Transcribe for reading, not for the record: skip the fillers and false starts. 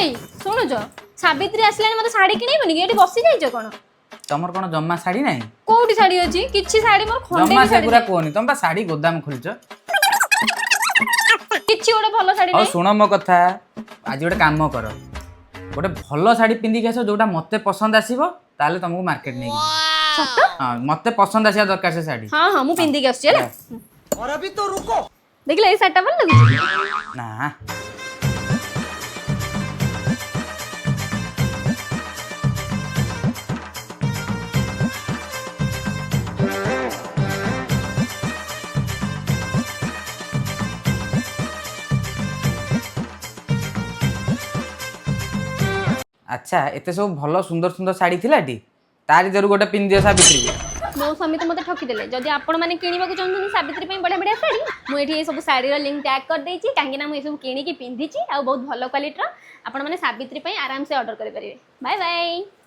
ଏଇ ଶୁଣୁଛ, ସାବିତ୍ରୀ ଆସିଲାଣି, ମତେ ଶାଢୀ କିଣେଇବନି କି? ଏଠି ବସି ଯାଇଛ କଣ? ତମର କଣ ଜମା ଶାଢୀ ନାହିଁ? କୋଉଠି ଶାଢୀ ଅଛି? କିଛି ଶାଢୀ ମୋର ଖଣ୍ଡେ ଜମା ବି ଶାଢୀ ସେଗୁରା ନାହିଁ। କୁହନି, ତମେ ବା ଶାଢୀ ଗୋଦାମ ଖୋଲିଛ। କିଛି ଗୋଟେ ଭଲ ଶାଢୀ ହଉ। ନାହିଁ। ଶୁଣ ମୋ କଥା, ଆଜି ଗୋଟେ କାମ କର, ଗୋଟେ ଭଲ ଶାଢୀ ପିନ୍ଧିକି ଆସ, ଯୋଉଟା ମତେ ପସନ୍ଦ ଆସିବ, ତାହେଲେ ତମକୁ ମାର୍କେଟ ନେଇକି ଯିବି। ସତ? ହଁ, ମତେ ପସନ୍ଦ ଆସିବା ଦରକାର ସେ ଶାଢୀ। ହଁ, ମୁଁ ପିନ୍ଧିକି ଆସୁଛି ହେଲା। और अभी तो रुको। ଦେଖିଲ, ଏଇ ଶାଢୀଟା ଭଲ ଲାଗୁଛି? ନା। ଆଚ୍ଛା, ଏତେ ସବୁ ଭଲ ସୁନ୍ଦର ସୁନ୍ଦର ଶାଢୀ ଥିଲା ଏଠି, ତାରି ଦେହରୁ ଗୋଟେ ପିନ୍ଧିଦିଅ ସାବିତ୍ରୀକୁ। ମୋ ସ୍ୱାମୀ ତ ମତେ ଠକିଦେଲେ। ଯଦି ଆପଣମାନେ କିଣିବାକୁ ଚାହୁଁଛନ୍ତି ସାବିତ୍ରୀ ପାଇଁ ବଢିଆ ବଢିଆ ଶାଢୀ, ମୁଁ ଏଠି ଏ ସବୁ ଶାଢୀର ଲିଙ୍କ ଟ୍ୟାଗ୍ କରିଦେଇଛି, କାହିଁକି ନା ମୁଁ ଏସବୁ କିଣିକି ପିନ୍ଧିଛି ଆଉ ବହୁତ ଭଲ କ୍ୱାଲିଟିର। ଆପଣମାନେ ସାବିତ୍ରୀ ପାଇଁ ଆରାମସେ ଅର୍ଡର କରିପାରିବେ। Bye bye.